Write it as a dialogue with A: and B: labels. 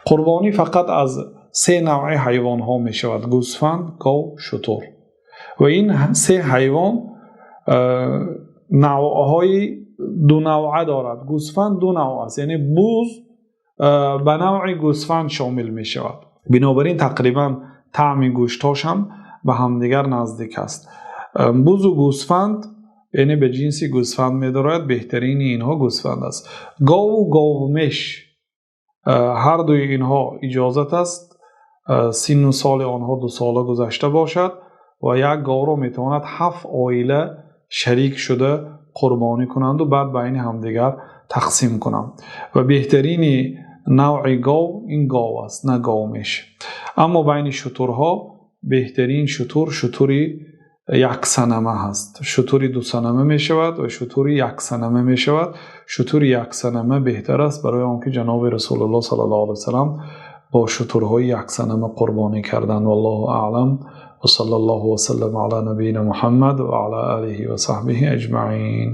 A: Қурбонӣ фақат аз се навъи ҳайвонҳо мешавад: гӯсфанд, гов, шутур. Ва ин се ҳайвон навъҳои дунавъа дорад. Гӯсфанд ду навъ аст, яъне буз ба навъи гӯсфанд шомил мешавад. Бинобар ин тақрибан таъми гӯштҳояш ҳам ба ҳамдигар наздик аст. Буз ва гӯсфанд, яъне ба ҷинси гӯсфанд медорад, беҳтарини инҳо гӯсфанд аст. Гов ва гови меш, ҳар дуи инҳо иҷозат аст, синну соли онҳо 2 сола гузашта бошад ва як говро метавонад ҳафт оила шарик шуда қурбонӣ кунанд ва баъд байни ҳамдигар тақсим кунанд. Ва беҳтарини навъи гов ин гов аст, на гови меш. Аммо байни шутурҳо беҳтарин шутур шутури яксанама аст. Шутури дусанама мешавад ва шутури яксанама мешавад. Шутури яксанама беҳтар аст, барои он ки ҷаноби Расулуллоҳ саллаллоҳу алайҳи васаллам бо шутурҳои яксанама қурбонӣ карданд. Валлоҳу аълам, ва саллаллоҳу васаллама ала набийина Муҳаммад ва ала олиҳи ва саҳбиҳи аҷмаин.